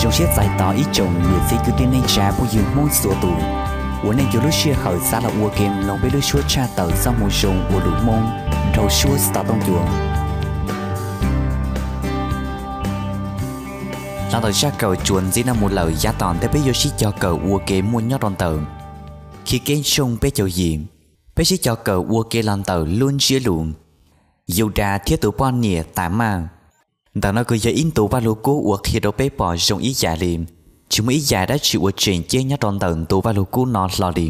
Zoo siab txais tos ib tsoom niam txiv kwv tij neej tsa phooj ywg Hmoob txhua tus uas nej yuav lub sij hawm xav los ua ke mloog peb lub suab tshaj tawm txoj moo zoo ua lus Hmoob dhau suab xov tooj cua. Los ntawm zaj kawm txuas ntxiv no mus lawm, yav tom ntej peb yuav sib cog kawm ua ke muaj nyob rau ntawm Khi Keb tshooj peb caug yim. Peb sib cog kawm ua ke los ntawm lub ntsiab lus Yudas thiab tus poj niam Tamaj. Ntawm no kws yog ib ntu Vaj Lug Kub uas qhia rau peb pom zoo ib yam li tsis muaj ib yam dab tsi uas tseem ceeb nyob rau ntawm ntu Vaj Lug Kub no hlo li.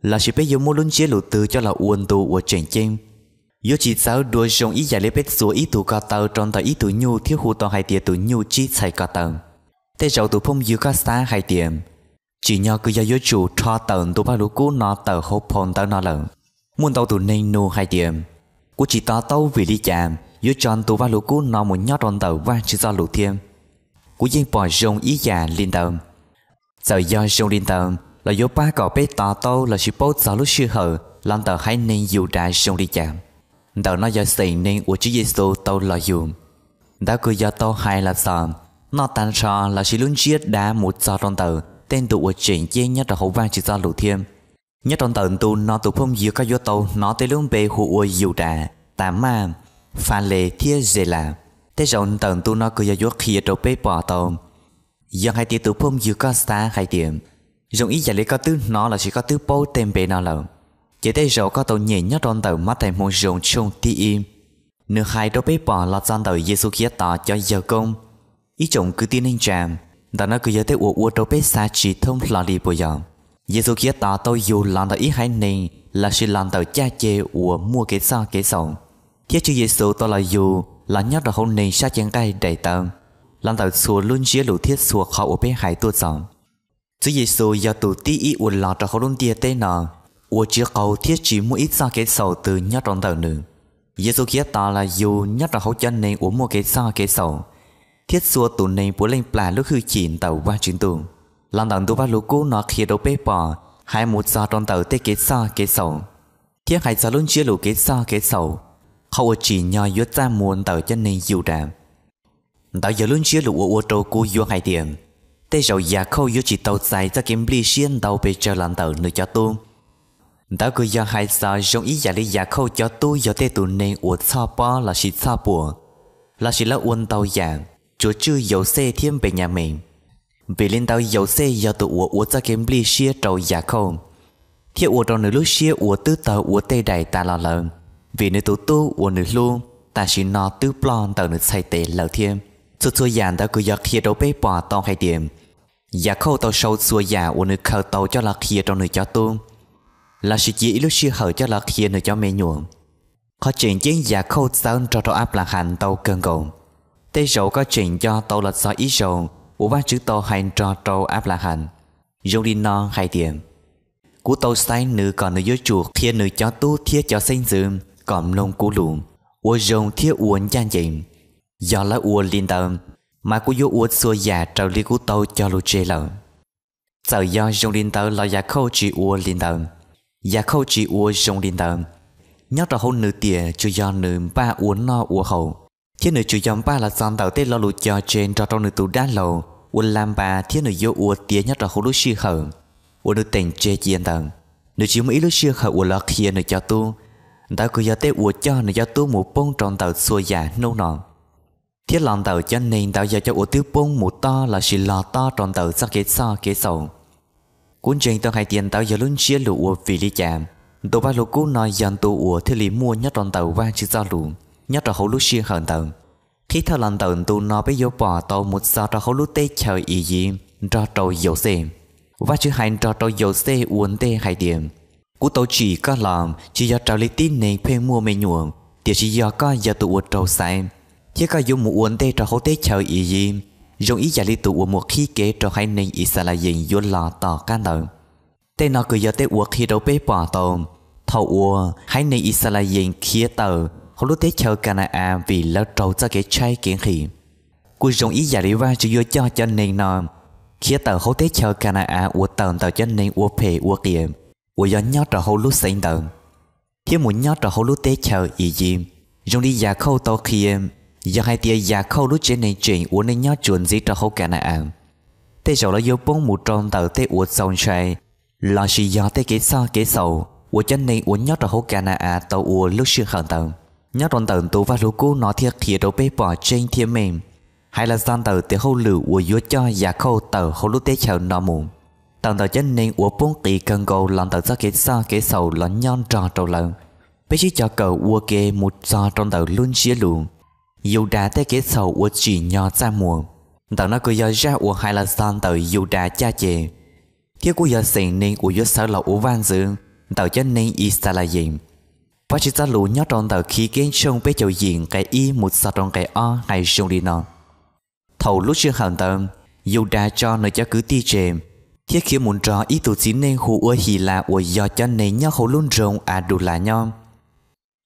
Lossis peb yuav muab lub ntsiab lus twg coj los ua ntu uas tseem ceeb, yuav tsis txawv dua zoo ib yam li peb txuas ib tug ko taw rau ntawm ib tug nyuj thiab hu tau hais tias tus nyuj tsib txhais ko taw. Tej zaum tus phooj ywg koj xav hais tias, tsim nyog kws yog yuav tsum rho tawm ntu Vaj Lug Kub no tawm hauv phau ntawv no lawm. Muaj ntau tus neeg nug hais tias, kuv tsis to taub vim li cas yuav tso ntu Vaj Lug Kub no mus nyob rau ntawm Vajtswv txoj lus thiab. Kuv yeej pom zoo ib yam li ntawd. Txawm yog zoo li ntawd los yuav pab kom peb to taub lossis paub txog lub sij hawm los ntawm haiv neeg Yudas zoo li cas. Ntawm no yog xeem neeg uas Tswv Yexus tau los yug. Ntawd kws yog tau hais los txog noj tag nrho lossis lub ntsiab dav mus txog rau ntawm tej ntu uas tseem ceeb nyob rau hauv Vajtswv txoj lus thiab. Nyob rau ntawm ntu no tus phooj ywg koj yuav tau hnov tej lub npe hu ua Yudas, Tamaj, Fales thiab Zelas. Tej zaum ntawm ntu no kws yog yuav qhia rau peb pom tau. Yog hais tias tus phooj ywg koj xav hais tias, zoo ib yam li koj twb hnov lossis koj twb paub tej npe no lawm, ces tej zaum koj tau nyem nyob rau ntawm Mathais Moo Zoo tshooj thib ib. Nws hais rau peb pom los txog ntawm Yexus Khetos cov yawg koob. Ib tsoom kwv tij neej tsa, ntawm no kws yog tej uas ua rau peb xav tsis thoob hlo li puas yog? Yexus Khetos tau yug los ntawm ib haiv neeg lossis los ntawm caj ceg uas muaj kev txhoj kev xaus, thiab Tswv Yexus tau los yug los nyob rau hauv neeg sab cev nqaij daim tawv, los ntawm txhua lub ntsiab lus thiab txhua qhov uas peb hais tuaj txog. Tswv Yexus yog tus tib ib uas los rau hauv lub ntiaj teb no ua tsis qaug thiab tsis muaj ib txoj kev xaus twg nyob rau ntawm nws. Yexus Khetos los yug nyob rau hauv cov neeg uas muaj kev txhoj kev xaus, thiab txhua tus neeg puav leej plam lub hwj chim ntawm Vajtswv Ntuj. Los ntawm ntu Vaj Lug Kub no qhia rau peb pom hais mus txog rau ntawm tej kev txhoj kev xaus, thiab hais txog lub ntsiab lus kev txhoj kev xaus, qhov uas tsim nyog yuav txaj muag ntawm cov neeg Yudas. Ntawd yog lub ntsiab lus uas ua rau kuv yuav hais tias, tej zaum Yakhauj yuav tsis tau txais txoj kev nplij siab ntau pes tsawg los ntawm nws cov tub. Ntawd kws yog hais txog zoo ib yam li Yakhauj cov tub yog tej tus neeg uas txhoj pob lossis txhoj puam, lossis lawv ua ntau yam, tsuas tswj Yauxej thiab Npeyamees. Vim li ntawd Yauxej yog tus uas ua txoj kev nplij siab rau Yakhauj, thiab ua rau nws lub siab uas twb tawg ua tej daim tas los lawm, vim nws tus tub uas nws hlub tam sim no twb ploj ntawm nws txhais tes lawm thiab. Txhua txhua yam ntawd kws yog qhia rau peb pom tau hais tias, Yakhauj tau sau txhua yam uas nws khaws tau coj los qhia rau nws cov tub, lossis cia ib lub sij hawm coj los qhia nws cov me nyuam. Qhov tseem ceeb Yakhauj txawv nrog rau Anplahas ntau kawg nkaus. Tej zaum koj tseem nco tau los txog ib zaug uas Vajtswv tau hais nrog rau Anplahas zoo li no hais tias, kuv tau xaiv nws kom nws yuav tsum qhia nws cov tub thiab cov xeeb ntxwv kom mloog kuv lus, ua zoo thiab ua ncaj ncees. Yog lawv ua li ntawd, mas kuv yuav ua txhua yam raws li kuv tau cog lus tseg lawm. Txawm yog zoo li ntawd los Yakhauj tsis ua li ntawd. Yakhauj tsis ua zoo li ntawd. Nyob rau hauv nws tiam tsuas yog nws npaj ua noj ua haus, thiab nws tsuas yog npaj los txog ntawm tej lo lus cog tseg nrog rau nws tus dab laug uas Lanpas thiab nws yuav ua tiav nyob rau hauv lub sij hawm uas nws teem tseg cia ntawd. Nws tsis muaj ib lub sij hawm uas los qhia nws cov tub. Ntawd kws yog tej uas coj nws cov tub mus poob rau ntawm txhua yam hnub no. Thiab los ntawm cov neeg ntawd yog cov uas twb poob mus tob lossis log tob rau ntawm txoj kev txhoj kev xaus. Kuv ntseeg tau hais tias ntawd yog lub ntsiab lus uas vim li cas ntu Vaj Lug Kub no yog ntu uas thiaj li muaj nyob rau ntawm Vajtswv txoj lus nyob rau hauv lub sij hawm ntawd. Qhib thawj los ntawm ntu no peb yuav pom tau mus txog rau hauv lub teb chaws Iyiv nrog rau Yauxej. Vajtswv hais nrog rau Yauxej ua ntej hais tias, kuv tau tsim koj los tsis yog raws li tib neeg pheej muaj me nyuam, tiam sis yog koj yog tus uas raug xaiv, thiab koj yuav mus ua ntej rau hauv teb chaws Iyiv zoo ib yam li tus uas mus qhib kev rau haiv neeg Yixalayees yuav los tom qab ntawd. Tej no kws yog tej uas qhia rau peb pom tau, thaum uas haiv neeg Yixalayees khiav tawm hauv lub teb chaws Ka na-as vim lawv raug txoj kev tshaib kev nqhis, kuj zoo ib yam li Vajtswv yuav coj cov neeg no khiav tawm hauv teb chaws Ka na-as uas tawm ntawm cov neeg ua phem ua qias uas yog nyob rau hauv lub xeev ntawd, thiab mus nyob rau hauv lub teb chaws Iyiv. Zoo li Yakhauj tau qhia, yog hais tias Yakhauj lub tsev neeg tseem ua neej nyob tsuas ntxiv rau hauv Ka na-as, tej zaum lawv yuav poob mus rau ntawm tej uas txaus ntshai lossis yog tej kev txhoj kev xaus uas cov neeg uas nyob rau hauv Ka na-as tau ua lub sij hawm ntawd. Nyob rau ntawm ntu Vaj Lug Kub no thiaj qhia rau peb pom tseeb thiab meej, hais los txog ntawm tes hauj lwm uas yuav coj Yakhauj tawm hauv lub teb chaws no mus, tawm ntawm cov neeg uas poob qis kawg nkaus los ntawm txoj kev txhoj kev xaus los nyob nrog rau lawv. Peb sib cog kawm ua ke mus txog rau ntawm lub ntsiab lus Yudas tej kev txhaum uas tsim nyog txaj muag. Ntawm no kuj yog zaj uas hais los txog ntawm Yudas caj ces, thiab kuj yog xeem neeg uas yuav sawv los ua vaj ntxwv ntawm cov neeg Yixalayees. Vajtswv txoj lus nyob rau ntawm Chiv Keeb tshooj peb caug yim nqe ib mus txog rau nqe ob hais zoo li no: Thaum lub sij hawm ntawd, Yudas tso nws cov kwv tij tseg, thiab khiav mus nrog ib tug txiv neej hu ua Hilas uas yog cov neeg nyob hauv lub nroog Adulas nyob.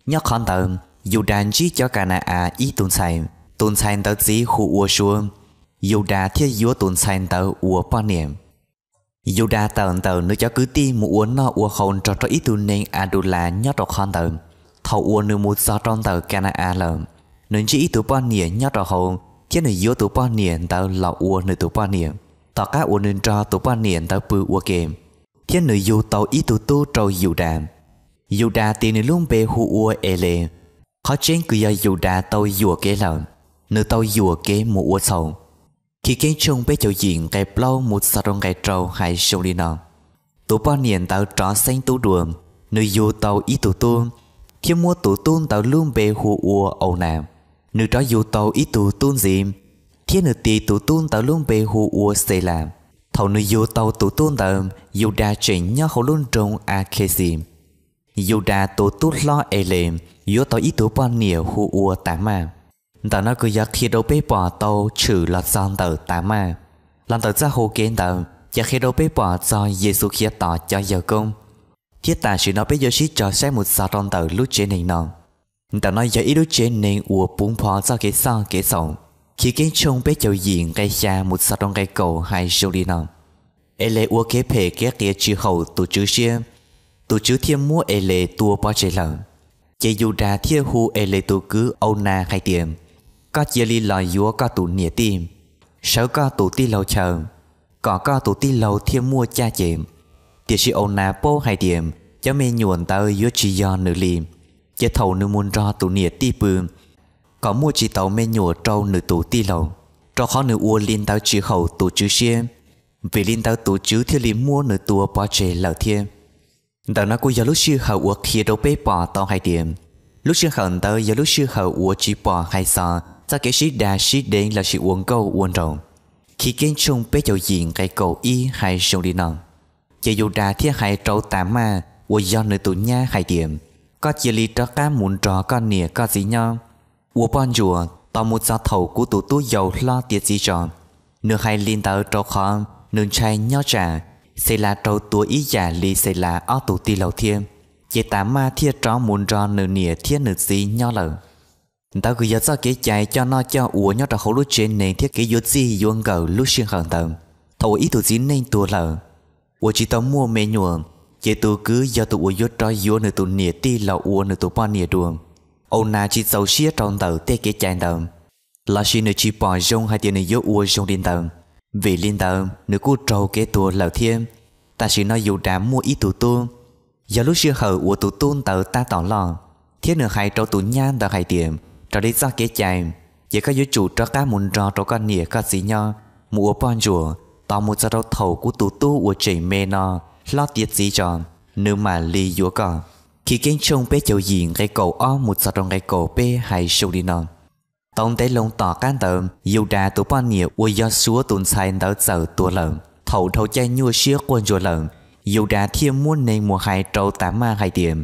Nyob qhov ntawd, Yudas ntsib cov Ka na-as ib tug ntxhais, tus ntxhais ntawd txiv hu ua Suav. Yudas thiaj yuav tus ntxhais ntawd ua poj niam. Yudas tawm ntawm nws cov kwv tij mus ua noj ua haus nrog rau ib tug neeg Adulas nyob rau qhov ntawd. Thaum uas nws mus txog rau ntawm Ka na-as lawm, nws ntsib ib tug poj niam nyob rau hauv thiab nws yuav tus poj niam ntawd los ua nws tus poj niam. Tom qab uas nws nrog tus poj niam ntawd pw ua ke, thiab nws yug tau ib tug tub rau Yudas. Yudas tis nws lub npe hu ua Eles. Qhov tseeb kuj yog Yudas tau yuam kev lawm, nws tau yuam kev mus ua txhaum. Chiv Keeb tshooj peb caug yim nqe plaub mus txog rau nqe rau hais zoo li no: Tus poj niam ntawd rov xeeb tub dua, nws yug tau ib tug tub, thiab muab tus tub ntawd lub npe hu ua Aunas. Nws rov yug tau ib tug tub ntxiv, thiab nws tis tus tub ntawd lub npe hu ua Xelas. Thaum nws yug tau tus tub ntawd, Yudas tseem nyob hauv lub nroog Akhexis. Yudas tus tub hlob Eles yuav tau ib tug poj niam hu ua Tamaj. Ntawm no kuj yog qhia rau peb pom tau tshwm los txog ntawm Tamaj. Los ntawm txoj hau kev ntawd ces qhia rau peb pom txog Yexus Khetos cov yawg koob. Thiab tam sim no peb yuav sib cog saib mus txog rau ntawm lub tsev neeg no. Ntawm no yog ib lub tsev neeg uas puv npo txoj kev txhoj kev xaus. Chiv Keeb tshooj peb caug yim nqe xya mus txog rau nqe kaum hais zoo li no: Eles ua kev phem kev qias tsis haum tus Tswv siab, tus Tswv thiaj muab Eles tua pov tseg lawm. Ces Yudas thiaj hu Eles tus kwv Aunas hais tias, Koj cia li los yuav koj tus niam tij, sawv koj tus tij laug chaw, kom koj tus tij laug thiaj muaj caj ces. Tiam sis Aunas paub hais tias cov me nyuam ntawd yuav tsis yog nws li, ces thaum nws mus nrog tus niam tij pw, kom muaj tsis taus me nyuam rau nws tus tij laug, rau qhov nws ua li ntawd tsis haum tus Tswv siab, vim li ntawd tus Tswv thiaj li muab nws tua pov tseg lawm thiab. Ntawm no kuj yog lub sij hawm uas qhia rau peb pom tau hais tias, lub sij hawm ntawd yog lub sij hawm uas tsis pom hais txog txoj kev sib dag sib deev lossis ua nkauj ua nraug. Chiv Keeb tshooj peb caug yim nqe kaum ib hais zoo li no: Ces Yudas thiaj hais rau Tamaj uas yog nws tus nyab hais tias, Koj cia li rov qab mus nrog koj niam koj txiv nyob, ua poj ntsuam tos mus txog thaum kuv tus tub yau hlob tiav txiv tso. Nws hais li ntawd rau qhov nws ntshai nyob tsam Xelas raug tua ib yam li Xelas ob tug tij laug thiab. Ces Tamaj thiaj rov mus nrog nws niam thiab nws txiv nyob lawm. Ntawd kuj yog txoj kev cai coj noj coj ua nyob rau hauv lub tsev neeg thiab kev yuav txij yuav nkawm lub sij hawm ntawd. Thaum uas ib tug txiv neej tuag lawm, uas tsis tau muaj me nyuam, ces tus kwv yog tus uas yuav rov yuav nws tus niam tij los ua nws tus poj niam dua. Aunas tsis txaus siab rau ntawm tej kev cai ntawd, lossis nws tsis pom zoo hais tias nws yuav ua zoo li ntawd, vim li ntawd nws kuj raug kev tuag lawm thiab. Tam sim no Yudas muaj ib tug tub, yog lub sij hawm uas tus tub ntawd tab tom loj, thiab nws hais rau tus nyab ntawd hais tias, Raws li txoj kev cai, ces koj yuav tsum rov qab mus nrog rau koj niam koj txiv nyob, mus ua poj ntsuam tos mus txog rau thaum kuv tus tub uas tseem me no hlob tiav txiv tso, nws mam li yuav koj. Chiv Keeb tshooj peb caug yim nqe kaum ob mus txog rau nqe kaum peb hais zoo li no: Tau ntev loo tom qab ntawd, Yudas tus poj niam uas yog Suav tus ntxhais ntawd txawm tuag lawm. Thaum dhau caij nyuaj siab quaj ntsuag lawm, Yudas thiaj muab neeg mus hais rau Tamaj hais tias,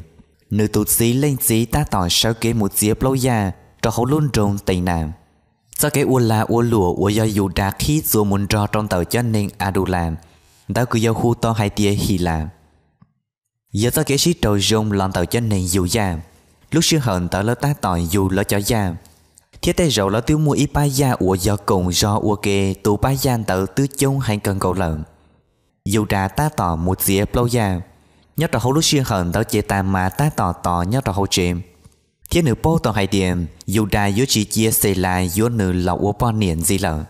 nws tus txiv leej txiv tab tom sawv kev mus txiav plaub yaj rau hauv lub nroog Teenas. Txoj kev ua lag ua luam uas yog Yudas qhib txuas mus nrog rau ntawm cov neeg Adulas, ntawd kuj yog hu tau hais tias Hilas, yog txoj kev sib raug zoo los ntawm cov neeg yug yaj. Lub sij hawm ntawd lawv tab tom yug lawv cov yaj, thiab tej zaum lawv twb muaj ib pab yaj uas yog koom zog ua ke, tus pab yaj ntawd twb coob heev kawg nkaus lawm. Yudas tab tom mus txiav plaub yaj. Nyob rau hauv lub sij hawm ntawd ces Tamaj tab tom tos nyob rau hauv tsev, thiab nws paub tau hais tias Yudas yuav tsis cia Xelas yuav nws los ua poj niam ntxiv lawm.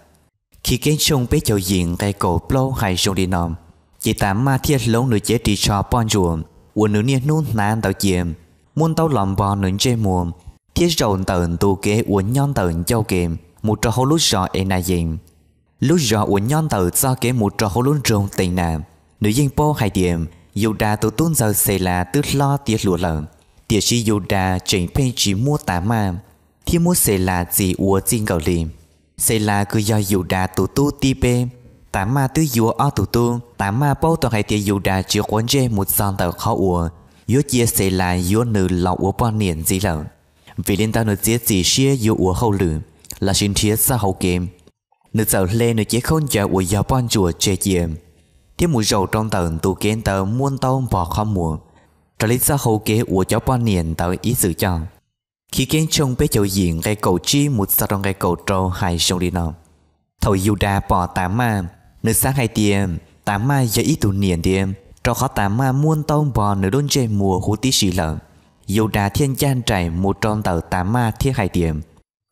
Chivkeeb tshooj peb caug yim nqe kaum plaub hais zoo li no: Ces Tamaj thiaj hloov nws cev ris tsho poj ntsuam uas nws niaj hnub hnav ntawd cia, muab ntaub los npog nws ntsej muag, thiab zaum ntawm ntu kev uas nyob ntawm ncauj ke mus rau hauv lub zos Enayees, lub zos uas nyob ntawm txoj kev mus rau hauv lub nroog Tenas. Nws yeej paub hais tias Yudas tus tub ntxawg Xelas twb hlob tiav hluas lawm, tiam sis Yudas tseem pheej tsis muab Tamaj thiab muab Xelas txis ua txij nkawm li. Xelas kws yog Yudas tus tub thib peb. Tamaj twb yuav ob tug tub. Tamaj paub tau hais tias Yudas tsis quav ntsej mus txog ntawm qhov uas yuav cia Xelas yuav nws los ua poj niam ntxiv lawm, vim li ntawd nws txiav txim siab yuav ua hauj lwm lossis nrhiav txoj hau kev. Nws txawm hle nws cev khaub ncaws uas yog poj ntsuam tseg cia thiab mus zaum rau ntawm ntu kev ntawd muab ntaub npog qhov muag, raws li txoj hau kev uas cov poj niam ntawd ib txwm coj. Chivkeeb tshooj peb caug yim nqe kaum tsib mus txog rau nqe kaum rau hais zoo li no: Thaum Yudas pom Tamaj, nws xav hais tias Tamaj yog ib tug niam ntiav, rau qhov Tamaj muab ntaub npog nws lub ntsej muag huv tib si lawm. Yudas thiaj ncaj nraim mus rau ntawm Tamaj thiab hais tias,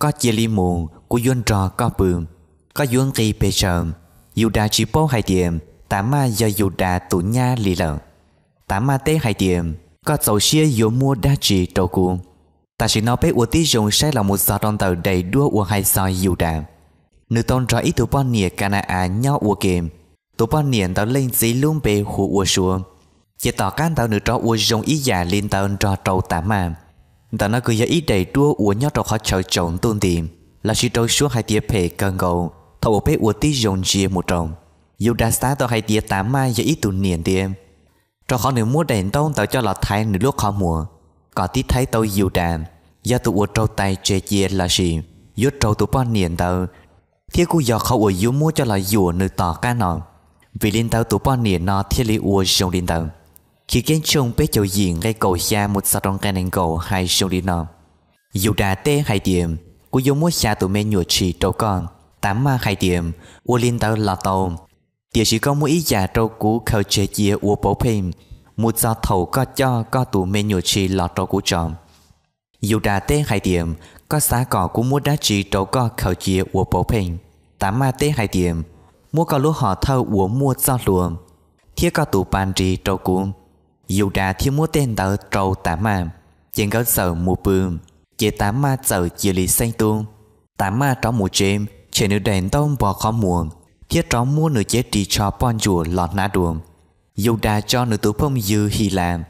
Koj cia li mus, kuv yuav nrog koj pw, koj yuav nqis pes tsawg? Yudas tsis paub hais tias Tamaj yog Yudas tus nyab li lawm. Tamaj teb hais tias, Koj txaus siab yuav muab dab tsi rau kuv? Tam sim no peb ua tib zoo saib los mus txog rau ntawm daim duab uas hais txog Yudas. Nws tau nrog ib tug poj niam Ka na-as nyob ua ke, tus poj niam ntawd leej txiv lub npe hu ua Suav, ces tom qab ntawd nws rov ua zoo ib yam li ntawd nrog rau Tamaj. Ntawm no kws yog ib daim duab uas nyob rau qhov chaw tsaus ntuj nti, lossis rau suab hais tias phem kawg nkaus thaum uas peb ua tib zoo ntsia mus rau. Yudas xav tau hais tias Tamaj yog ib tug niam ntiav, rau qhov nws muab daim ntaub ntawd coj los thaiv nws lub qhov muag, kom tiv thaiv tau Yudas yog tus uas raug tais tseg cia lossis yuav raug tus poj niam ntawd, thiab kuj yog qhov uas yuav muab coj los yuam nws tom qab no. Vim li ntawd tus poj niam no thiaj li ua zoo li ntawd. Chivkeeb tshooj peb caug yim nqe kaum xya mus txog rau nqe nees nkaum hais zoo li no: Yudas teb hais tias, Kuv yuav muab xya tus me nyuam tshis rau koj. Tamaj hais tias, Ua li ntawd los tau, tiam sis koj muab ib yam rau kuv khaws tseg cia ua pauv pheej mus txog thaum koj coj koj tus me nyuam tshis los rau kuv tso. Yudas teb hais tias, Koj xav kom kuv muab dab tsi rau koj khaws cia ua pauv pheej? Tamaj teb hais tias, Muab koj lub hom thawj uas muaj txoj hlua thiab koj tus pas nrig rau kuv. Yudas thiaj muab tej ntawd rau Tamaj, ces nkawd txawm mus pw. Ces Tamaj txawm cia li xeeb tub. Tamaj rov mus tsev, tshem nws daim ntaub npog qhov muag, thiab rov muab nws cev ris tsho poj ntsuam los hnav dua. Yudas tso nws tus phooj ywg Hilas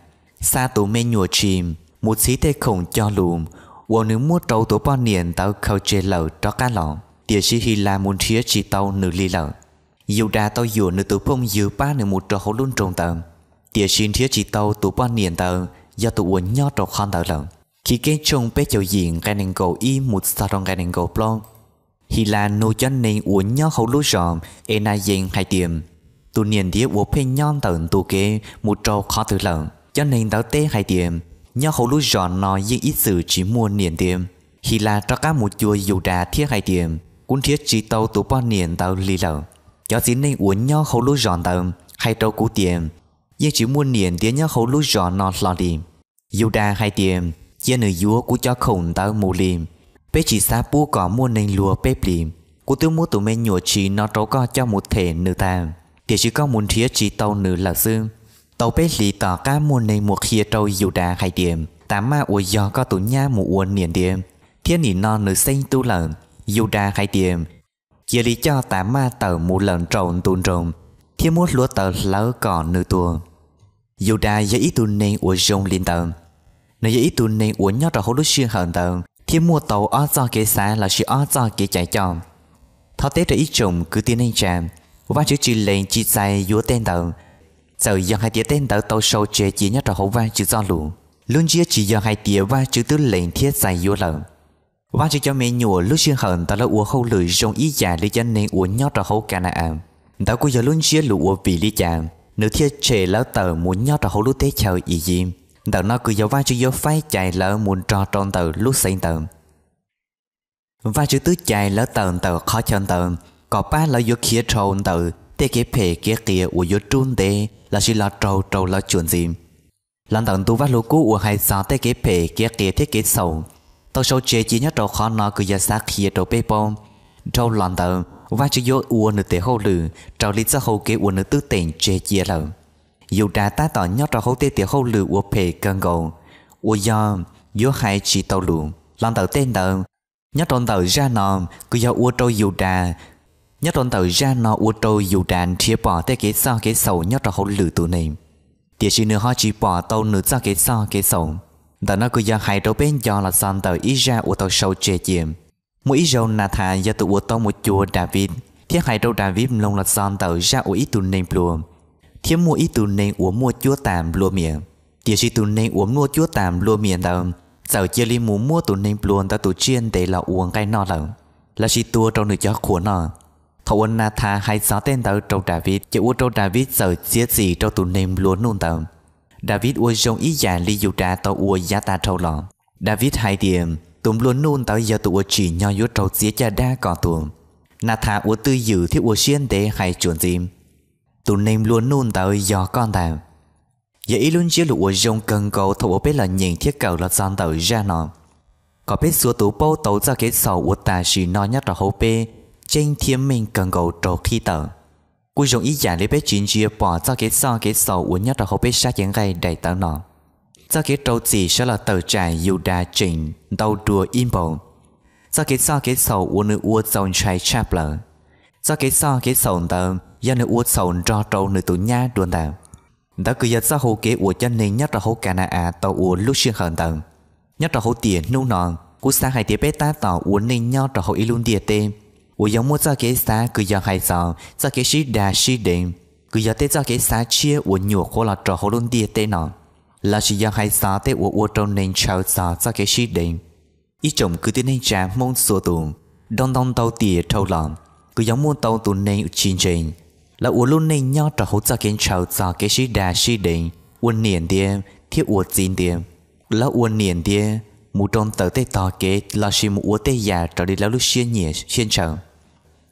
xa tus me nyuam tshis mus txhiv tej khoom cog lus uas nws muab rau tus poj niam ntawd khaws tseg lawm rov qab los, tiam sis Hilas mus nrhiav tsis tau nws li lawm. Yudas tau yuam nws tus phooj ywg pab nws mus rau hauv lub nroog ntawd, tiam sis nrhiav tsis tau tus poj niam ntawd yog tus uas nyob rau qhov ntawd lawm. Chivkeeb tshooj peb caug yim nqe nees nkaum ib mus txog rau nqe nees nkaum plaub. Hilas nug cov neeg uas nyob hauv lub zos Enayees hais tias, Tus niam ntiav uas pheej nyob ntawm ntu kev mus rau qhov twg lawm? Cov neeg ntawd teb hais tias, Nyob hauv lub zos no yeej ib txwm tsis muaj niam ntiav. Hilas rov qab mus cuag Yudas thiab hais tias, Kuv nrhiav tsis tau tus poj niam ntawd li lawm. Cov txiv neej uas nyob hauv lub zos ntawd hais rau kuv tias, Yeej tsis muaj niam ntiav nyob hauv lub zos no hlo li. Yudas hais tias, Cia nws yuav kuv cov khoom ntawd mus li. Peb tsis xav pub kom muaj neeg luag peb plis. Kuv twb muab tus me nyuam tshis no rau koj coj mus them nws tag, tiam sis koj mus nrhiav tsis tau nws lawm xwb. Tau peb hlis tom qab muaj neeg mus qhia rau Yudas hais tias, Tamaj uas yog koj tus nyab mus ua niam ntiav, thiab nim no nws xeeb tub lawm. Yudas hais tias, Cia li coj Tamaj tawm mus lawm nraum ntu nroog, thiab muab hluav taws hlawv kom nws tuag. Yudas yog ib tug neeg uas zoo li ntawd. Nws yog ib tug neeg uas nyob rau hauv lub sij hawm ntawd thiab muaj tau ob txoj kev xav lossis ob txoj kev cai coj. Thov teb rau ib tsoom kwv tij neej tsa, Vajtswv tsis lees tsis txais yuav tej ntawd, txawm yog hais tias tej ntawd tau sau tseg cia nyob rau hauv Vajtswv Txojlus. Lub ntsiab tsis yog hais tias Vajtswv twb lees thiab txais yuav lawm. Vajtswv cov me nyuam lub sij hawm ntawd lawv ua hauj lwm zoo ib yam li cov neeg uas nyob rau hauv Ka na-as. Ntawd kuj yog lub ntsiab lus uas vim li cas nws thiaj tshem lawv tawm mus nyob rau hauv lub teb chaws Iziv. Ntawm no kws yog Vajtswv yuav faib cais lawv mus nrog rau ntawm lub xeev ntawd. Vajtswv twb cais lawv tawm ntawm qhov chaw ntawd kom pab lawv yuav khiav dhau ntawm tej kev phem kev qias uas yuav rub ntev lossis los raug rau lawv tsuam ntxiv. Los ntawm ntu Vajluskub uas hais txog tej kev phem kev qias thiab kev txhaum, tau sau tseg cia nyob rau qhov no kws yog xav qhia rau peb paub, dhau los ntawd Vajtswv yuav ua nws tes hauj lwm raws li txoj hau kev uas nws twb teem tseg cia lawm. Yudas tab tom nyob rau hauv tej tes hauj lwm uas phem kawg nkaus uas yog yuav hais tsis tau lus. Los ntawm tej ntawd, nyob rau ntawm zaj no, kws yog ua rau Yudas, nyob rau ntawm zaj no ua rau Yudas nrhiav pom tej kev txoj kev txhaum nyob rau hauv lwm tus neeg, tiam sis nws ho tsis pom tau nws txoj kev txoj kev txhaum. Ntawm no kws yog hais rau peb nco los txog ntawm ib zaj uas tau sau tseg cia. Muaj ib zaug Nathas yog tus uas tau mus cuag Daviv thiab hais rau Daviv mloog los txog ntawm zaj uas ib tug neeg nplua thiab muaj ib tug neeg uas muaj cuab tam nplua mias. Tiam sis tus neeg uas muaj cuab tam nplua mias ntawd txawm cia li mus muab tus neeg nplua ntawd tus tsiaj ntes los ua nqaij noj lawm, lossis tua rau nws cov qhuas noj. Thaum uas Nathas hais txog tej ntawd rau Daviv ces ua rau Daviv txawm txiav txim rau tus neeg nplua nuj ntawd. Daviv ua zoo ib yam li Yudas tau ua yav tas dhau los. Daviv hais tias tus nplua nuj ntawd yog tus uas tsim nyog yuav raug txiav caj dab kom tuag. Nathas ua twj ywm thiab ua siab ntev hais tsuas ntxiv, tus neeg nplua nuj ntawd yog koj ntag. Yog ib lub ntsiab lus uas zoo kawg nkaus thaum uas peb los nyeem thiab kawm los txog ntawm zaj no, kom peb txhua tus paub tau txoj kev txhaum uas tam sim no nyob rau hauv peb tseeb thiab meej kawg nkaus raug qhib tawm. Kuj zoo ib yam li peb tsis ntsia pom txoj kev txoj kev txhaum uas nyob rau hauv peb sab cev nqaij daim tawv no. Txoj kev rau txim sawv los tawm tsam Yudas tseem ntau dua ib npaug. Txoj kev txoj kev txhaum uas nws ua txaus ntshai tshaj plaws. Txoj kev txoj kev txhaum ntawd yog nws ua txhaum nrog rau nws tus nyab dua ntag. Ntawd kws yog txoj hau kev uas cov neeg nyob rau hauv Ka na-as tau ua lub sij hawm ntawd. Nyob rau hauv tiam hnub no, kuv xav hais tias peb tab tom ua neej nyob rau hauv ib lub ntiaj teb uas yog muaj txoj kev xav kws yog hais txog txoj kev sib dag sib deev, kws yog tej txoj kev xav tshiab uas nyuam qhuav los rau hauv lub ntiaj teb no, lossis yog hais txog tej uas ua rau neeg ntshaw txog txoj kev sib deev. Ib tsoom kwv tij neej tsa Hmoob txhua tus, dhau ntau ntau tiam dhau los, kws yog muaj ntau tus neeg tsis ntseeg, lawv ua lub neej nyob rau hauv txoj kev ntshaw txog kev sib dag sib deev, ua niam ntiav thiab ua txiv ntiav. Lawv ua niam ntiav mus rau ntawm tej tog kev lossis mus ua tej yam raws li lawv lub siab nyiam siab ntshaw.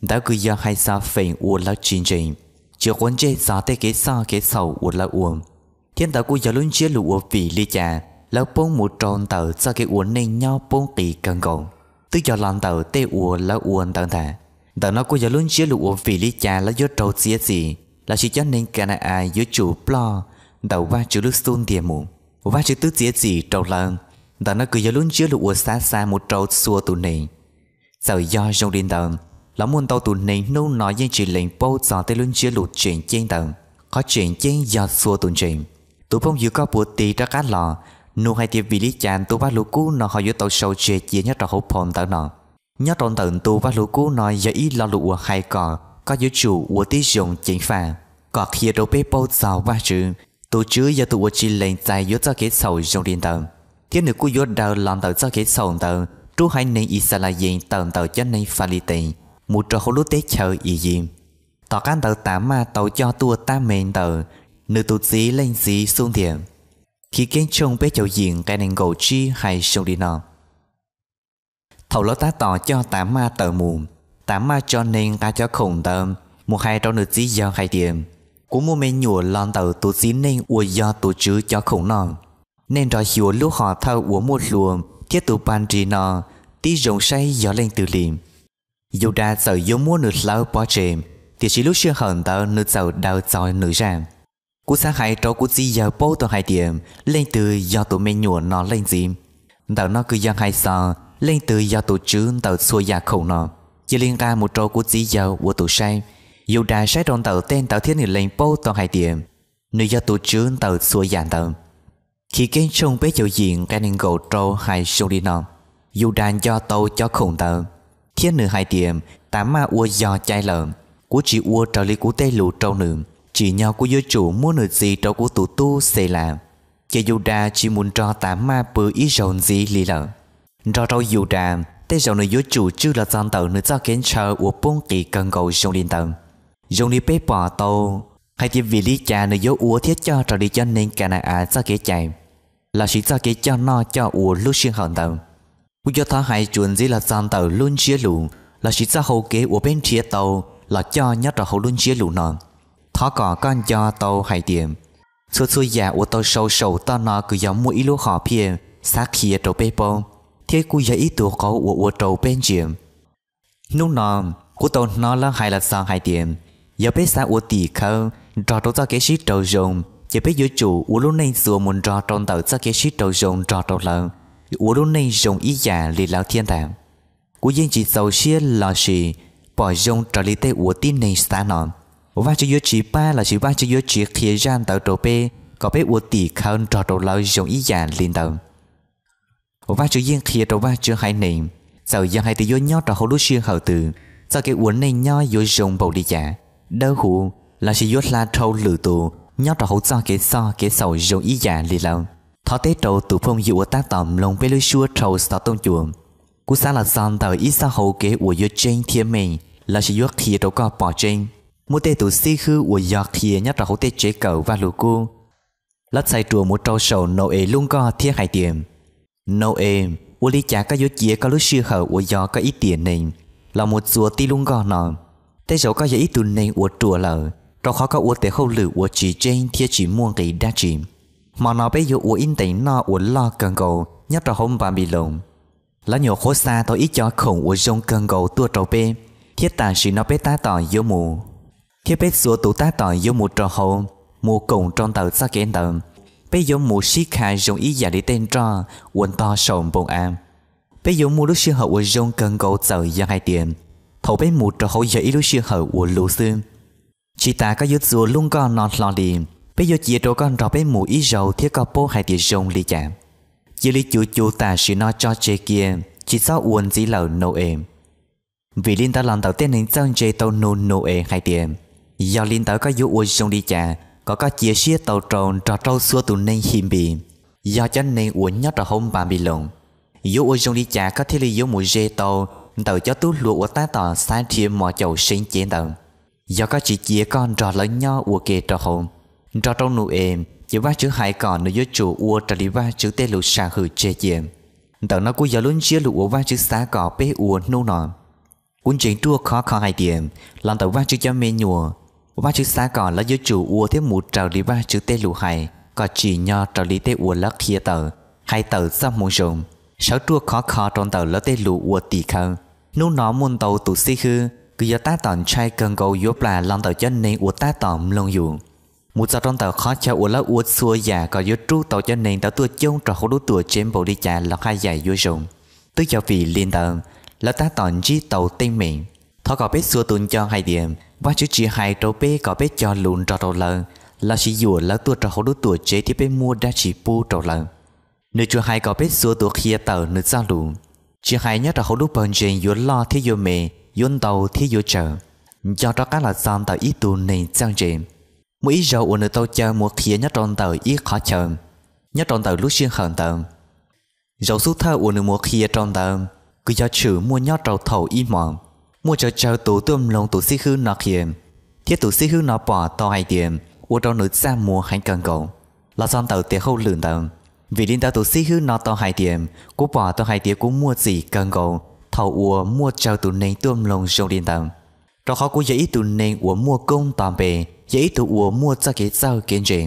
Ntawd kws yog hais txog feem ua lawv tsis ntseeg, tsis quav ntsej txog tej kev txoj kev txhaum uas lawv ua. Thiab ntawd kuj yog lub ntsiab lus uas vim li cas lawv poob mus rau ntawm txoj kev ua neej nyob poob qis kawg nkaus, twb yog los ntawm tej uas lawv ua ntawd ntag. Ntawm no kuj yog lub ntsiab lus uas vim li cas lawv yuav raug txiav txim, lossis cov neeg Ka na-as yuav tsum ploj ntawm Vajtswv lub xub ntiag mus. Vajtswv twb txiav txim rau lawv. Ntawm no kws yog lub ntsiab lus uas xav xa mus rau txhua tus neeg. Txawm yog zoo li ntawd, los muaj ntau tus neeg hnub no yeej tsis lees paub txog tej lub ntsiab lus tseem ceeb ntawd. Qhov tseem ceeb yog txhua tus ntseeg. Tus phooj ywg, koj puas tig rov qab los nug hais tias vim li cas ntu Vajluskub no ho yuav tau sau tseg cia nyob rau hauv phau ntawv no? Nyob rau ntawm ntu Vajluskub no yog ib lo lus uas hais kom koj yuav tsum ua tib zoo ceev faj, kom qhia rau peb paub txog Vajtswv. Tus Tswv yog tus uas tsis lees txais yuav txoj kev txhaum zoo li ntawd, thiab nws kuj yuav daws los ntawm txoj kev txhaum ntawd rub haiv neeg Yixalayees tawm ntawm cov neeg Falitees mus rau hauv lub teb chaws Iziv. Tom qab ntawd Tamaj tau coj tuaj tab meeg ntawm nws tus txiv leej txiv xub ntiag. Chivkeeb tshooj peb caug yim nqe nees nkaum tsib hais zoo li no: Thaum lawv tab tom coj Tamaj tawm mus, Tamaj tso neeg nqa cov khoom ntawd mus hais rau nws txiv yawg hais tias, Kuv muaj me nyuam los ntawm tus txiv neej uas yog tus Tswv cov khoom noj. Nej nrog xyuas lub hom thawj uas muaj hlua thiab tus pag nrig no tib zoo saib yog leej twg li. Yudas txawm yuav muab nws hlawv pov tseg, tiam sis lub sij hawm ntawd nws txawm daws txog nws zaj. Kuv xav hais rau kuv txiv yawg paub tau hais tias leej twg yog tus me nyuam no leej txiv. Ntawm no kws yog hais txog leej twg yog tus tswv ntawm txhua yam khoom no, cia li nqa mus rau kuv txiv yawg ua tus saib. Yudas saib rau ntawm tej ntawd thiab nws lees paub tau hais tias nws yog tus tswv ntawm txhua yam ntawd. Chivkeeb tshooj peb caug yim nqe nees nkaum rau hais zoo li no: Yudas nco tau cov khoom ntawd, thiab nws hais tias, Tamaj ua yog cai lawm, kuv tsis ua raws li kuv tej lus rau nws, tsim nyog kuv yuav tsum muab nws txis rau kuv tus tub Xelas. Ces Yudas tsis mus nrog Tamaj pw ib zaug ntxiv li lawm. Nrog rau Yudas, tej zaum nws yuav tsum tswj los txog ntawm nws txoj kev ntshaw uas poob qis kawg nkaus zoo li ntawd. Zoo li peb pom tau hais tias vim li cas nws yuav ua thiab coj raws li cov neeg Ka na-as txoj kev cai, lossis txoj kev coj noj coj ua lub sij hawm ntawd. Kuv yuav thov hais tsuas ntxiv los txog ntawm lub ntsiab lus lossis txoj hau kev uas peb nrhiav tau los coj nyob rau hauv lub ntsiab lus no. Thov kom koj nco tau hais tias txhua txhua yam uas tau sau saum toj no kws yog muaj ib lub hom phiaj xav qhia rau peb paub, thiab kuj yog ib tug qauv uas ua rau peb ntsia. Hnub no, Kuv tau hnov lawv hais los txog hais tias, yog peb xav ua tim khawv nrog rau txoj kev sib raug zoo, ces peb yuav tsum ua lub neej txuas mus nrog rau ntawm txoj kev sib raug zoo nrog rau lawv, ua lub neej zoo ib yam li lawv thiab ntag. Kuv yeej tsis txaus siab lossis pom zoo raws li tej uas tib neeg xav no. Vajtswv yuav tsis pab lossis Vajtswv yuav tsis qhia zaj ntawd rau peb kom peb ua tim khawv nrog rau lawv zoo ib yam li ntawd. Vajtswv yeej qhia rau Vajtswv haiv neeg, txawm yog hais tias yuav nyob rau hauv lub sij hawm twg, txoj kev ua neej nyob yuav zoo npaum li cas, dawb huv, lossis yuav hla dhau lwm tus nyob rau hauv txoj kev txhog kev xaus zoo ib yam li lawv. Thov teb rau tus phooj ywg uas tab tom mloog peb lub suab dhau xov tooj cua. Kuv xav los txog ntawm ib txoj hau kev uas yuav tseeb thiab meej lossis yuav qhia rau koj pom tseeb. Muaj tej tus xib hwb uas yog qhia nyob rau hauv tej tsev kawm Vajluskub, lawv txhais ruam mus rau saum Nau-es lub nkoj thiab hais tias, Nau-es, ua li cas koj yuav cia koj lub sij hawm uas yog koj ib tiam neeg los mus txua tib lub nkoj no? Tej zaum koj yog ib tug neeg uas ruam lawm, rau qhov koj ua tes hauj lwm uas tsis tseeb thiab tsis muaj nqis dab tsi. Hmo no peb yuav ua ib ntees noj uas loj kawg nkaus nyob rau hauv Npanpiloos. Lawv nyuam qhuav xa tau ib co khoom uas zoo kawg nkaus tuaj rau peb, thiab tam sim no peb tab tom yuav mus, thiab peb txhua tus tab tom yuav mus rau hauv, mus koom rau ntawm txoj kev ntawd. Peb yuav mus sib kha zoo ib yam li tej nroj uas ntog saum npoo av. Peb yuav muaj lub sij hawm uas zoo kawg nkaus txawm yog hais tias thaum peb mus rau hauv yog ib lub sij hawm uas luv xwb. Tsis tas koj yuav txua lub nkoj no hlo li, peb yuav cia rau koj nrog peb mus ib zaug thiab koj paub hais tias zoo li cas. Cia li cus cus tam sim no tso tseg kiag, tsis txhob ua ntxiv lawm Nau-es. Vim li ntawd los ntawm tej neeg txawj ntse tau nug Nau-es hais tias, Yog li ntawd koj yuav ua zoo li cas kom koj cia siab tau rau nrog rau txhua tus neeg Hinpis, yog cov neeg uas nyob rau hauv Npanpiloos? Yuav ua zoo li cas koj thiaj li yuav mus ze tau ntawm cov tub hluas uas tab tom xav nrhiav mos caum seev cev ntawd, yog koj tsis cia koj nrog lawv nyob ua ke rau hauv? Nrog rau Nau-es ces Vajtswv hais kom nws yuav tsum ua raws li Vajtswv tej lus sam hwm tseg cia. Ntawm no kuj yog lub ntsiab lus uas Vajtswv xav kom peb ua hnub no. Kuv ntseeg ruaj khov kho hais tias los ntawm Vajtswv cov me nyuam, Vajtswv xav kom lawv yuav tsum ua thiab mus raws li Vajtswv tej lus hais kom tsim nyog raws li tej uas lawv qhia tawm, hais tawm txoj hmoo zoo, sawv ruaj khov kho rau ntawm lawv tej lus ua tim khawv. Hnub no muaj ntau tus xib hwb kws yog tab tom ntshai kawg nkaus yuav plam los ntawm cov neeg uas tab tom mloog yus, mus txog rau ntawm qhov chaw uas lawv ua txhua yam kom yuav rub tau cov neeg ntawd tuaj coob rau hauv lub tuam tsev npaum li cas los haj yam yuav zoo. Twb yog vim li ntawd, lawv tab tom ntsib tau teeb meem. Thov kom peb txhua tus nco hais tias Vajtswv tsis hais rau peb kom peb cog lus nrog rau lawv lossis yuam lawv tuaj rau hauv lub tuam tsev thiab peb muab dab tsi pub rau lawv. Nws tsuas hais kom peb txhua tus qhia tawm Nws Txojlus, tsis hais nyob rau hauv lub pawg ntseeg yuav loj thiab yuav me, yuav ntau thiab yuav tsawg. Nco rov qab los txog ntawm ib tug neeg txawj ntse, muaj ib zaug uas nws tau caw mus qhia nyob rau ntawm ib qhov chaw, nyob rau ntawm lub sij hawm ntawd. Zaum xub thawj uas nws mus qhia rau ntawd, kws yog tshwm muaj nyob rau thaum ib hmos, muaj tsawg tsawg tus tuaj mloog tus xib hwb no qhia, thiab tus xib hwb no pom tau hais tias ua rau nws txaj muag heev kawg nkaus los txog ntawm tes hauj lwm ntawd. Vim li ntawd tus xib hwb no tau hais tias, Kuv pom tau hais tias kuv muaj txim kawg nkaus thaum uas muaj tsawg tus neeg tuaj mloog zoo li ntawd, rau qhov kuv yog ib tug neeg uas muaj koob nto npe, yog ib tug uas muaj txoj kev txawj kev ntse.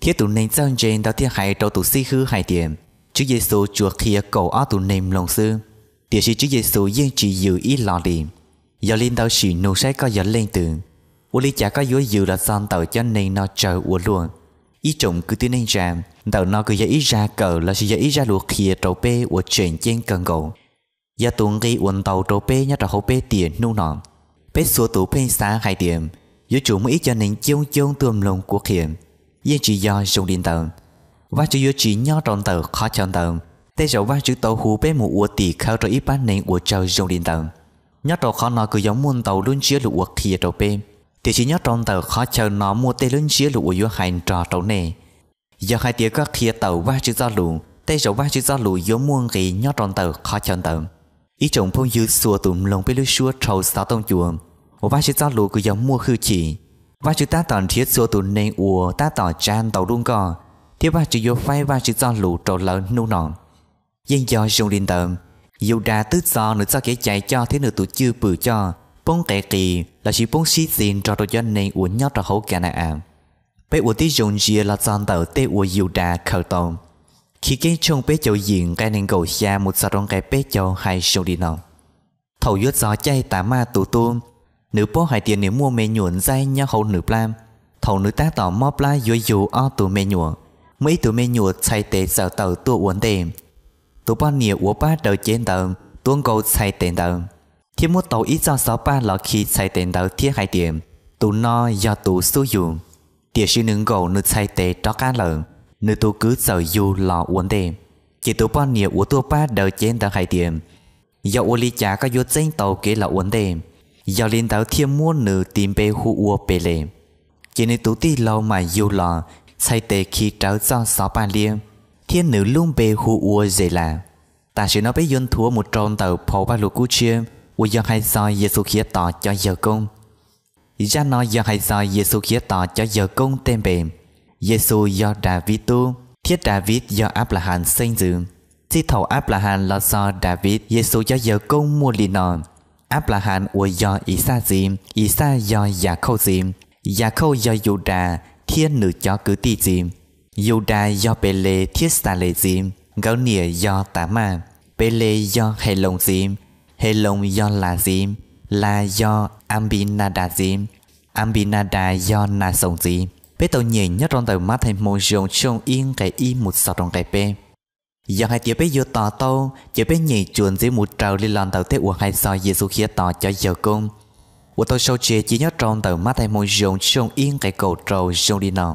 Thiab tus neeg txawj ntse ntawd thiaj hais rau tus xib hwb hais tias, Tswv Yexus tsuas qhia kaum ob tus neeg mloog xwb, tiam sis Tswv Yexus yeej tsis yws ib los li. Yog li ntawd sim nug saib koj yog leej twg? Ua li cas koj yuav yws los txog ntawm cov neeg no tsawg ua luaj? Ib tsoom kwv tij neej tsa, ntawm no kws yog ib zaj kawm lossis yog ib zaj lus qhia rau peb uas tseem ceeb kawg nkaus, yog tus nqi uas ntaus rau peb nyob rau hauv peb tiam hnub no. Peb txhua tus pheej xav hais tias yuav tsum muaj ib co neeg coob coob tuaj mloog kuv qhia. Yeej tsis yog zoo li ntawd. Vajtswv yuav tsis nyob rau ntawm qhov chaw ntawd. Tej zaum Vajtswv tau hu peb mus ua tim khawv rau ib pab neeg uas tsawg zoo li ntawd. Nyob rau qhov no kws yog muaj ntau lub ntsiab lus uas qhia rau peb, tiam sis nyob rau ntawm qhov chaw no muaj tej lub ntsiab lus uas yuav hais nrog rau nej. Yog hais tias koj qhia tawm Vajtswv Txojlus, tej zaum Vajtswv Txojlus yuav muaj nqis nyob rau ntawm qhov chaw ntawd. Ib tsoom phooj ywg txhua tus mloog peb lub suab dhau xov tooj cua, Vajtswv Txojlus kws yog muaj hwj chim. Vajtswv tab tom nrhiav txhua tus neeg uas tab tom tsav ntau lub nkoj, thiab Vajtswv yuav faib Vajtswv Txojlus rau lawv hnub no. Yeej yog zoo li ntawd, Yudas twb txo nws txoj kev cai coj thiab nws tus cwj pwm coj, poob qe qis lossis poob sib txig nrog rau cov neeg uas nyob rau hauv Ka na-as. Peb ua tib zoo ntsia los txog ntawm tej uas Yudas khaws tau. Chivkeeb tshooj peb caug yim nqe nees nkaum xya mus txog rau nqe peb caug hais zoo li no: Thaum yuav txog caij Tamaj tus tub, nws paub hais tias nws muaj me nyuam ntxaib nyob hauv nws plab. Thaum nws tab tom mob plab yuav yug ob tug me nyuam, muaj ib tug me nyuam txhais tes txawm tawm tuaj ua ntej. Tus poj niam uas pab daws cev ntawd tuav nkaus txhais tes ntawd, thiab muab tau ib txoj xov paj los khi txhais tes ntawd thiab hais tias, Tus no yog tus xub yug. Tiam sis nws nkaum nws txhais tes rov qab lawm, nws tus kwv txawm yug los ua ntej. Ces tus poj niam uas tuaj pab daws cev ntawd hais tias, Yog ua li cas koj yuav txeeb tau kev los ua ntej? Yog li ntawd thiaj muab nws tis npe hu ua Peles. Ces nws tus tij laug mam yug los, txhais tes khi rawv txoj xov paj liab, thiab nws lub npe hu ua Zelas. Tam sim no peb yuav nthuav mus rau ntawm phau Vajluskub Tshiab uas yog hais txog Yexus Khiavtos cov yawg koob. Zaj no yog hais txog Yexus Khiavtos cov yawg koob tej npe. Yexus yog Daviv tub, thiab Daviv yog Anplahas xeeb ntxwv. Txij thaum Anplahas los txog Daviv, Yexus cov yawg koob muaj li no: Anplahas uas yog Ixaj txiv, Ixaj yog Yakhauj txiv, Yakhauj yog Yudas thiab nws cov kwv tij txiv, Yudas yog Peles thiab Xales txiv, nkawd niam yog Tamaj. Peles yog Heloos txiv, Heloos yog Las txiv, Las yog Anpinadas txiv, Anpinadas yog Naxoos txiv. Peb tau nyeem nyob rau ntawm Mathais Hmoo Zoo tshooj ib nqe ib mus txog rau nqe peb. Yog hais tias peb yuav to taub ces peb nyeem tsuas ntxiv mus raws li los ntawm tej uas hais txog Yexus Khiavtos cov yawg koob uas tau sau tseg cia nyob rau ntawm Mathais Hmoo Zoo tshooj ib nqe kaum rau zoo li no: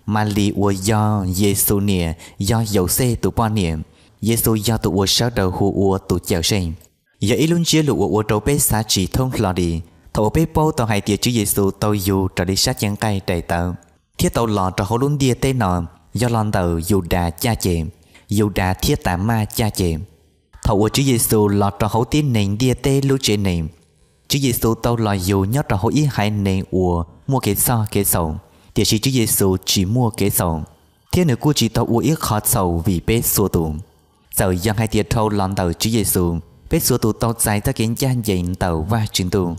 Malis uas yog Yexus niam yog Yauxej tus poj niam. Yexus yog tus uas sawv daws hu ua tus Cawmseej, yog ib lub ntsiab lus uas ua rau peb xav tsis thoob hlo li. Thaum uas peb paub tau hais tias Tswv Yexus tau yug raws li sab cev nqaij daim tawv thiab tau los rau hauv lub ntiaj teb no yog los ntawm Yudas caj ces, Yudas thiab Tamaj caj ces. Thaum uas Tswv Yexus los rau hauv tib neeg ntiaj teb lub tsev neeg, Tswv Yexus tau los yug nyob rau hauv ib haiv neeg uas muaj kev txhoj kev txhaum, tiam sis Tswv Yexus tsis muaj kev txhaum, thiab nws kuj tsis tau ua ib qho txhaum vim peb txhua tus. Txawm yog hais tias dhau los ntawm Tswv Yexus, peb txhua tus tau txais txoj kev ncaj ncees ntawm Vajtswv Ntuj.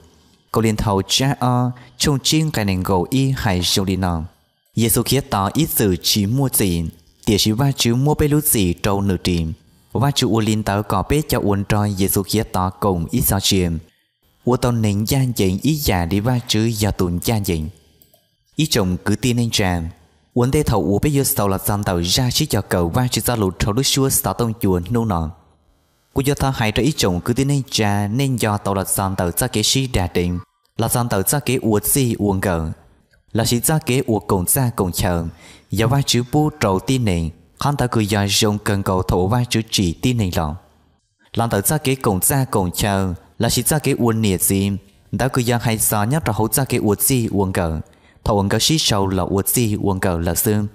Kauleethaus tsab ob tshooj tsib nqe nees nkaum ib hais zoo li no: Yexus Khiavtos ib txwm tsis muaj txim, tiam sis Vajtswv muab peb lub txim rau nws ris. Vajtswv ua li ntawd kom peb cov uas nrog Yexus Khiavtos koom ib txoj sia, ua tau neeg ncaj ncees ib yam li Vajtswv yog tus ncaj ncees. Ib tsoom kwv tij neej tsa, ua ntej thaum uas peb yuav xaus los txog ntawm zaj sib cog kawm Vajtswv Txojlus dhau lub suab xov tooj cua hnub no, kuv yuav thov hais rau ib tsoom kwv tij neej tsa, nej nco tau los txog ntawm txoj kev sib dag deev, los txog ntawm txoj kev ua txij ua nkawm, lossis txoj kev ua koom txaj koom chaw, yog Vajtswv pub rau tib neeg. Qhov ntawd kws yog zoo kawg nkaus thaum uas Vajtswv tsim tib neeg los. Los ntawm txoj kev koom txaj koom chaw lossis txoj kev ua niam txiv, ntawd kws yog hais txog nyob rau hauv txoj kev ua txij ua nkawm, thaum uas nkawd sib sau los ua txij ua nkawm lawm xwb.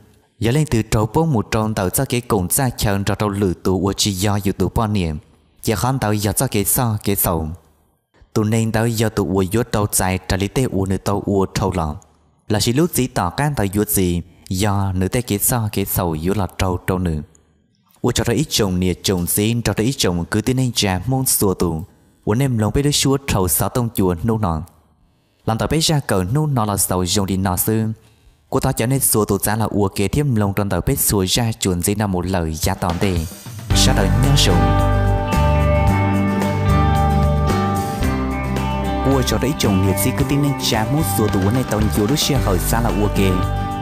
Yog leej twg raug poob mus rau ntawm txoj kev koom txaj chaw nrog rau lwm tus uas tsis yog yus tus poj niam, ces qhov ntawd yog txoj kev txhoj kev txhaum. Tus neeg ntawd yog tus uas yuav rau txais raws li tej uas nws tau ua dhau los, lossis lub txim tom qab ntawd yuav txis yog nws tej kev txhoj kev txhaum yuav los raug rau nws. Ua tsaug rau ib tsoom niam tsoom txiv nrog rau ib tsoom kwv tij neej tsa Hmoob txhua tus uas nej mloog peb lub suab dhau xov tooj cua hnub no. Los ntawm peb zaj kawm hnub no los xaus zoo li no xwb. Kuv thov caw nej txhua tus txav los ua ke thiab mloog rau ntawm peb txhua zaj tsuas ntxiv no mus lawm yav tom ntej. Sawv daws nyob zoo. Ua tsaug rau ib tsoom niam txiv kwv tij neej tsa Hmoob txhua tus uas nej tau ncua lub sij hawm txav los ua ke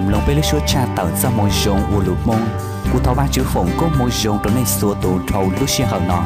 mloog peb lub suab tshaj tawm txoj moo zoo ua lus Hmoob. Kuv thov Vajtswv foom koob hmoov zoo rau nej txhua tus dhau lub sij hawm no.